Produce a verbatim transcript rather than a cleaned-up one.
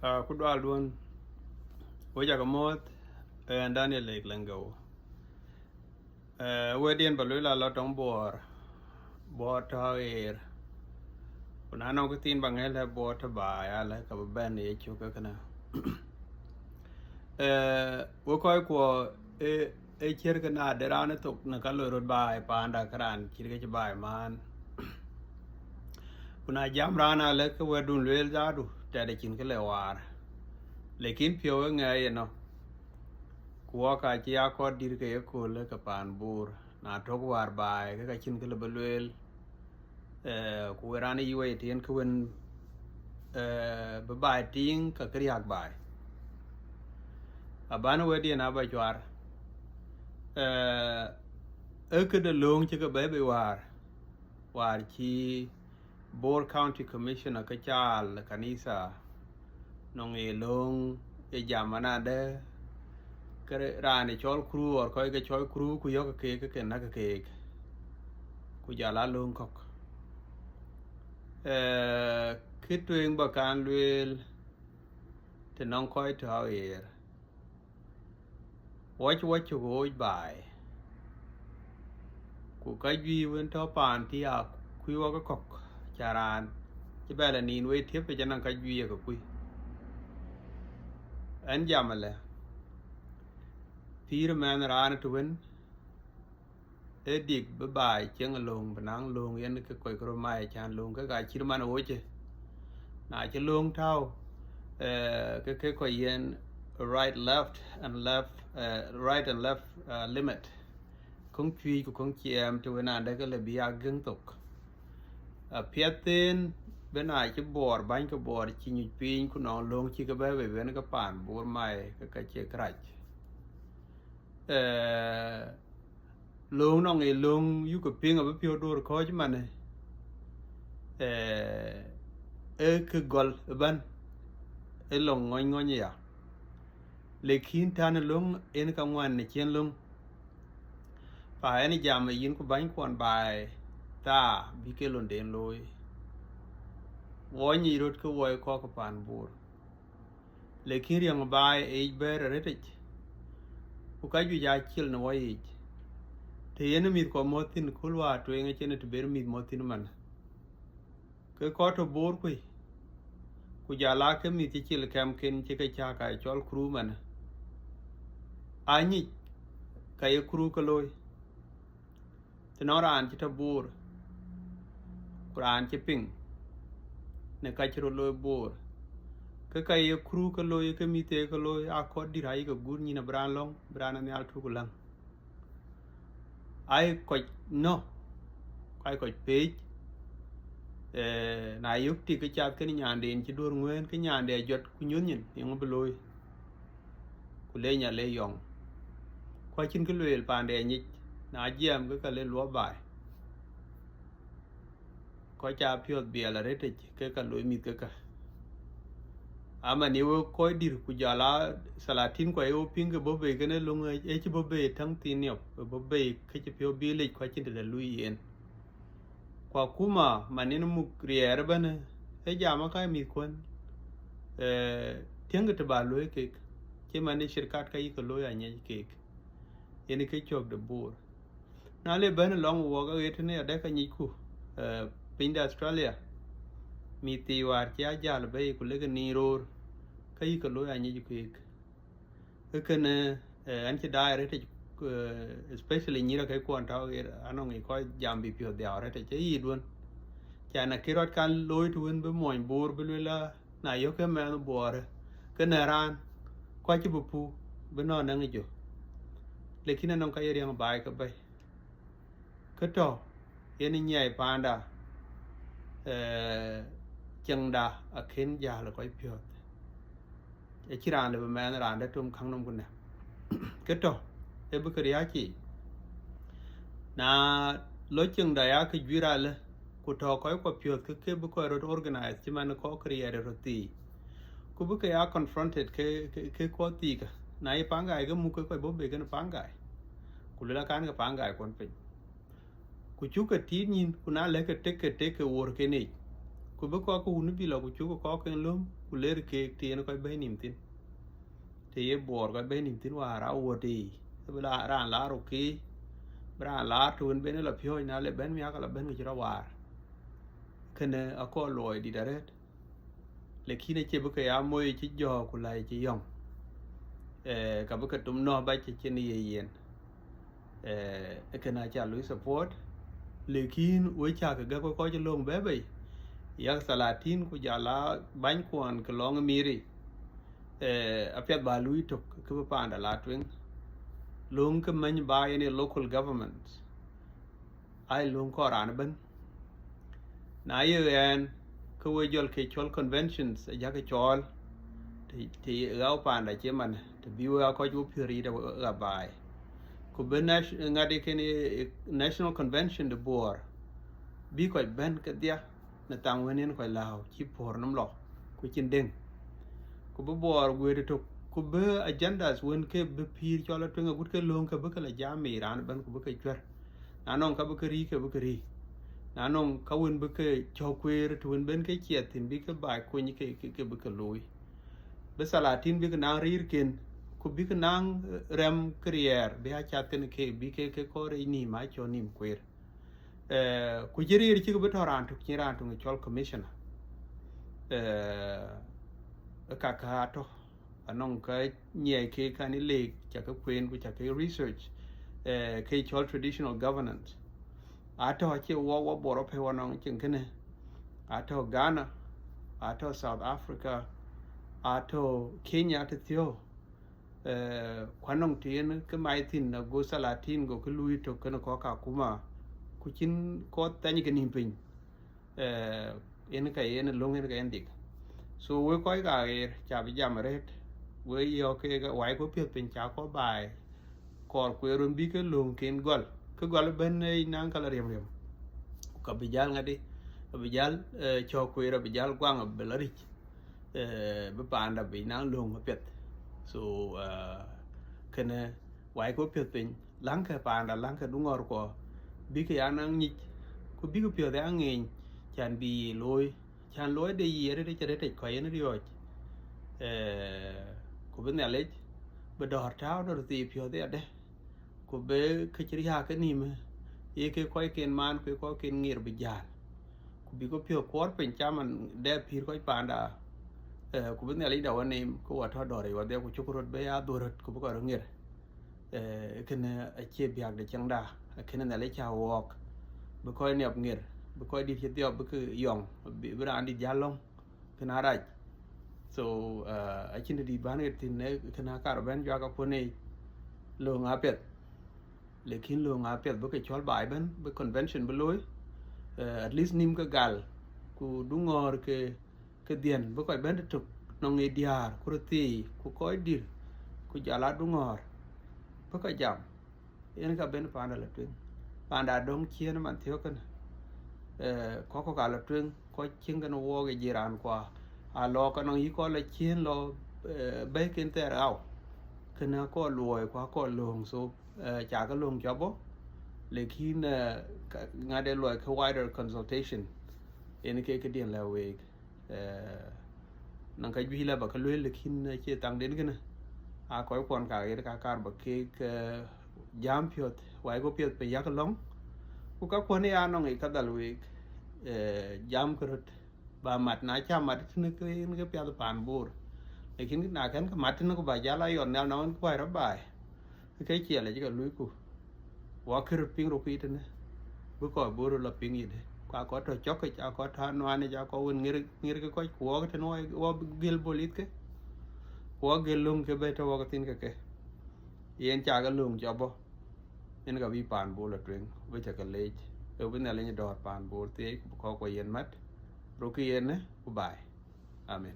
Ah, ku dual duɔ̈n, wek aca ke muɔ̈th, ɣɛn Daniel Lek Leŋgeu. Eh, wɛ̈tdiɛ̈n ba lueel alɔ tɔŋ Buɔɔr, Buɔɔr tɔ̈ ɣeer. Ku na nɔŋ kë thiin ba ŋɛ̈l ë Buɔɔr tɔ̈ baai alë, ka bï bɛ̈n ye cök ke kënë. Eh, wek kɔc kuɔ, eh, ee ciɛ̈t ke na de raan ë thok në ka loi röt baai paanda, ke raan cït ke cï baai maan. Ku na jam raan alë ke wɛ̈tdun lueel zaadu, tɛ̈dë cïn kë le waar. Lakin piɔ̈u ë ŋɛɛc ënɔ. Ku wɔk acï ya kɔɔr dït ke ye kööl ke paan Buur. Na tök wäär baai, ke ka cïn kë le bï lueel. Eh, ku wek raan ë yï wei tïŋ kë wën, eh, bï baai tïŋ ka kë riääk baai. Abän wɛ̈tdiɛ̈n aba cuar. Eh, ee këde lööŋ cï ke bɛ̈ɛ̈i bei wäär. Wäär cï Bor County Commissioner ke caal kanitha, nɔŋ ye lööŋ ye jam anadë, ke raan ë cɔl kuru, or kɔc ke cɔl kuru, ku yɔ̈k keek ke ke näk keek, ku jɔl a lööŋ kɔ̈k. Eh, kë tueŋ ba kan lueel, të nɔŋ kɔc tɔ̈ aɣeer. Wɔc, wɔc cök ɣööc baai. Ku ka juëc wën tɔ̈ paan thiaak kuc wɔk ë kɔ̈k, ca raan cï bɛ lɔ nin wei tiëp, ë ca naŋ ka juëc ye ke kuc. Ɣɛn jam ëlë, pïïr ë mɛnh raan të wën, ee dik bï baai cieŋ ë lööŋ, bï naŋ lööŋ yen ke kɔc ke röt mac, can lööŋ ke ka cït man ɣööc ë. Na cï lööŋ tääu, eh, ke ke kɔc yen right, left and left, eh, right and left, eh, limit. Köŋ cuëc ku köŋ ciɛɛm të wën adë ke le bï ya gëŋ thok. Apiɛth thïn, bï na cï Buɔɔr, bäny ke Buɔɔr cï nyuc piny, ku nɔŋ lööŋ cï ke bɛ̈ɛ̈i bei ben ke paan Buur mac, ke ka cie kërac. Eh, lööŋ nɔŋ ë lööŋ yuk ke piŋ abï piɔ̈u door kɔ̈ɔ̈c manë, eh, ee kë gɔl ëbɛ̈n, ee lɔŋ ŋɔny ŋɔny aya. Lakin tän ë löŋ en ka ŋuan në ciɛ̈n löŋ. Pa ɣɛn jam ë yïn ku bänykuɔn baai, thaa bï ke löŋden looi. Wɔ nyic röt ke wɔ ye kɔc ke paan Buur. Lakin riɛŋ baai ë yic bɛ̈ɛ̈r arëtic, ku ka juëc aa cil në wɔ yiic. Të yen mïthkuɔ muɔ̈th thïn, ku luaar tueŋ acïn të ber mïth muɔ̈th thïn man. Ke kɔc tɔ̈ Buur kuc, ku jɔl aa ke mïth cï cil kɛmken cï ke cäk aa cɔl kuru man, aa nyic ka ye kuru ke looi. Të nɔŋ raan cï tɔ̈ Buur, ku raan cï piŋ në ka cï röt looi Buur, ke ka ye kuru ke looi, ke mïth ye ke looi, aa kɔc dït ayï ke guut nyin abï raan lɔ̈ŋ, bï raan ë nhial tuk ku läŋ. Ai kɔc nɔ̈k, ai kɔc peec, eh, na yök tik ke cath kenë nyanden cï duɔ̈r ŋuëën, ke nyande ajɔt ku nyuɔ̈th nyin, yeŋö bï looi? Ku le nya le yɔŋ. Ku acïn kë lueel paande anyic, na jiɛɛm ke ka le luɔp baai. Kɔc aa piɔ̈ɔ̈th biɛl arëtic ke ka looi mïth ke ka. Aman ye wek kɔc dït ku jɔl aa thalathin, ku aye wek piŋ ke bɔ̈ bei kenë löŋ ë cï bɔ̈ bei täŋ thiin niɔp, bɔ̈ bei ke cï piɔ̈u bï lec, ku acïn tëde lui yen. Ku akuma man yen muk riɛɛr ëbɛ̈n, ee jam aka mïthkuɔn, eh, tiɛ̈ŋkë të ba luɔ̈i kek, cï man ë shirkat ka yï ke looi anyic kek. Yen ke cök de Buur. Na le bɛ̈n lɔŋ wuɔk aɣet tënë adɛ̈ ka nyicku, eh, piny de Australia, mïth thii wäär cï a jäl bei ku lek ë nin roor, ka yï ke looi anyic kek. Ke kënë, eh, ɣɛn cï daai arëtic, eh, especially nyïïr akëckuɔn tɔ̈ ɣer, anɔŋ yic kɔc jam bï piɔ̈ɔ̈th dhiau arëtic, ee yï duɔ̈n. Can akï rɔt kan looi të wën bï mony Buur bï lueel la, na yök ke mɛnh Buɔɔrë, ke në raan, ku acï bï puk, bï nɔn nɛŋ jö. Lakin anɔŋ ka ye riɛŋ baai ke bɛ̈i. Kë tɔ̈, yen nyiɛɛi paanda, eh, cieŋda akën jäl kɔc piɔ̈ɔ̈th. Acï raan lëu bï mɛnh raan dɛ̈ tom käŋ nɔm ku nɛ̈k. Kë tɔ̈, ee bï ke riääc yiic. Na lɔ cieŋda ya ke juiir alë, ku tɔ̈ kɔc kuɔ piɔ̈ɔ̈th ke ke bï kɔc röt organize cï man kɔc ke riɛɛr röt thii. Ku bï ke ya confronted ke, ke, ke kɔc thiikä. Na ye Pangai ke muk ke kɔc bɔ̈ bei kenë Pangai. Ku luel akan ke Pangai kuɔn piny. Ku cuk ke tiit nyin, ku na lɛ̈k ke tek ke tek ke wor ken yic. Ku Ku bï kɔc ke wun bï lɔ ku cuk kɔcken löm ku ler keek të yen kɔc bɛ̈i nïm thïn. Të ye Buɔɔr kɔc bɛ̈i nïm thïn wäär awuɔ̈t ëë, bï raan la rok keec, bï raan la të wën ben lɔ piɔ̈ɔ̈c, na le bɛ̈n miäk, la bɛ̈n ke cï rɔt waar. Kënë akɔɔr luɔi dït arëët. Lakin acie bï ke ya moi cï jɔ̈ɔ̈k ku läi cï yɔŋ. Ka bï ke tom nɔ̈k bac cï cïn ye yen. Ë kënë aca lui support. Lakin we cä ke gäk we kɔc löŋ bɛ̈ɛ̈i bei, yak thalatin ku jɔl a bänykuɔn ke lɔŋ ë mïïr yic. Apiɛth bä lui tök kë bï paanda la tueŋ. Löŋ kë mɛny bä yen ë local government, ai löŋ kɔɔr raan ëbɛ̈n. Na ye ɣɛn, ke we jɔl ke cɔl conventions ajakë cɔɔl, të ɣau paanda cï man, të bï we aa kɔc wo piɔ̈r yic ɣa baai. Ku bï ŋadï kën national convention de Buɔɔr, bï kɔc bɛ̈n kedhia në thaŋ wën yen kɔc lääu cï puɔ̈r nɔm lɔ, ku cïn deŋ. Ku bï Buɔɔr guëët ëtök, ku bï agendas wën ke bï pïïr cɔl atueŋ agut ke lööŋ ke bï ke la jam ë raan ëbɛ̈n ku bï ke cuɛ̈r. Na nɔŋ ka bï ke riëëc ke bï ke riëëc. Na nɔŋ ka wën bï ke cɔ̈k kueer të wën ben ke ciɛth thïn bï ke baai kony ke bï ke looi. Bï thalatin bï ke naŋ riirken, ku bï ke naŋ rɛm ke riɛɛr bï a cath kën ke bï ke ke kɔɔr yic nïïm a cɔl nïïm kueer. Ku cï riir cïk bï tɔ̈ raan tök cïn raan töŋ cɔl commissioner. Ka ka atɔ̈ anɔŋ ka nyiɛɛi ke kan ë leek ca ke kueen ku ca ke research, ke cɔl traditional governance. Atɔ̈ acie wɔ wɔ Buɔɔr apɛi wɔ nɔŋ cïn kënë. Atɔ̈ Ghana, atɔ̈ South Africa, atɔ̈ Kenya tëthiɔ̈k. Ku anɔŋ të yen ke mai thïn ago thalatin go ke lui tök kënë kɔ̈k akuma, ku cïn kɔ̈th thɛny ke nïm piny. Yen ka yen löŋ yen ka yen dik. So we kɔc ka ɣeer ca bï jam arëët, we yɔ̈ɔ̈k ke wai ku piɔ̈th piny ca kɔ̈k baai, kɔɔr kueer run bï ke löŋken gɔl, ke gɔl ëbɛ̈n ë naŋ ka la riɛm riɛm. Ku ka bï jäl ŋadï, abï jäl cɔ̈k kueer abï jäl guaŋ abï la ric, bï paanda bï naŋ löŋ apiɛth. So kënë wai ku piɔ̈th piny, läŋkë paanda, läŋkë duŋɔ̈ɔ̈rkuɔ, bï ke ya naŋ nyic, ku bï ke piɔ̈th ya ŋeeny, can bï ye looi, can looi de yic arëët arëët kɔc yen riɔ̈ɔ̈c. Ku bï Nhialic bï dɔ̈ɔ̈r tääu dɔ̈ɔ̈r thii piɔ̈th yadë, ku bï kë cï riääk ke nïïm, ye ke kɔcken maan ku ye kɔcken ŋiɛr bï jäl. Ku bï ke piɔ̈th kuɔɔr piny caman dɛ pïïr kɔc paanda. Ku bï Nhialic da waneem ke wɔ tɔ̈ dɔ̈ɔ̈r yic wadhia ku cuk röt bï ya dhuɔ̈r röt ku bï kɔc röt ŋiɛr. Kënë acie biäk de cieŋda, akënë Nhialic cä wɔɔk, bï kɔc niɔp ŋiɛr, bï kɔc dït cï dhiɔp bï ke yɔŋ, bï raan dït jäl lɔ̈ŋ. Kënë arac. So acïn të dït bän ɣet thïn, kënë akar bɛ̈n juak akuɔn ë löŋ apiɛth. Lakin löŋ apiɛth bï ke cɔl baai ëbɛ̈n, bï convention bï looi, at least nïm ke gal, ku duŋɔ̈ɔ̈r ke ke dhiɛn bï kɔc bɛ̈n tëtök nɔŋ ë diäär ku röthii ku kɔc dït ku jɔl a duŋɔ̈ɔ̈r, bï kɔc jam. Yen ka ben paanda la tueŋ, paanda döŋ ciëën man thiɔ̈k kënë. Kɔc kɔ̈k aa la tueŋ, kɔc cieŋ kën wɔɔk ë jiran kua, a lɔ ke nɔŋ yï kɔc la ciëën lɔ bɛ̈iken thɛɛr ɣau. Kënë akɔɔr luɔi ku akɔɔr lööŋ, so ca ke lööŋ cɔp bɔ̈. Lakin ŋat ë luɔi ke wider consultation, yen ke këdiɛn lɛ̈k week. Nɔŋ ka juëc la ba ke lueel, lakin acie thaŋden kënë. A kɔc kuɔn ka ɣet ka kar ba keek jam piɔ̈th, wai ku piɔ̈th piny yak lɔ̈ŋ. Ku ka kuɔn ya nɔŋ yic ka dhal week, jam ke röt ba mat, na ca mat tënë ke yen ke piath paan Bor. Lakin na kën ke mat tënë ku ba jal a yɔn nhial nɔŋ en ku wai rɔt baai. Ke ciɛl acï ke luiku. Wɔ kërë piŋ rok yic tënë, bï kɔc Bor la piŋ yïdë. Ku akɔc tɔ̈ cɔkic, akɔc tɔ̈ anuanic, akɔc wën ŋiɛr ke kɔc, ku wɔk tënë wɔ gël bolith ke. Ku wɔ gël löŋ ke bɛ̈i tɔ̈ wɔk thïn ke ke. Yen ca ke löŋ cɔp bɔ̈. Yen ka bï paan Bor la tueŋ, bï ca ke leec. Ë bï Nhialic dɔ̈ɔ̈r paan Bor thiëëc, ku bï kɔc kuɔ yen mat. Rok yen, ku baai. Amen.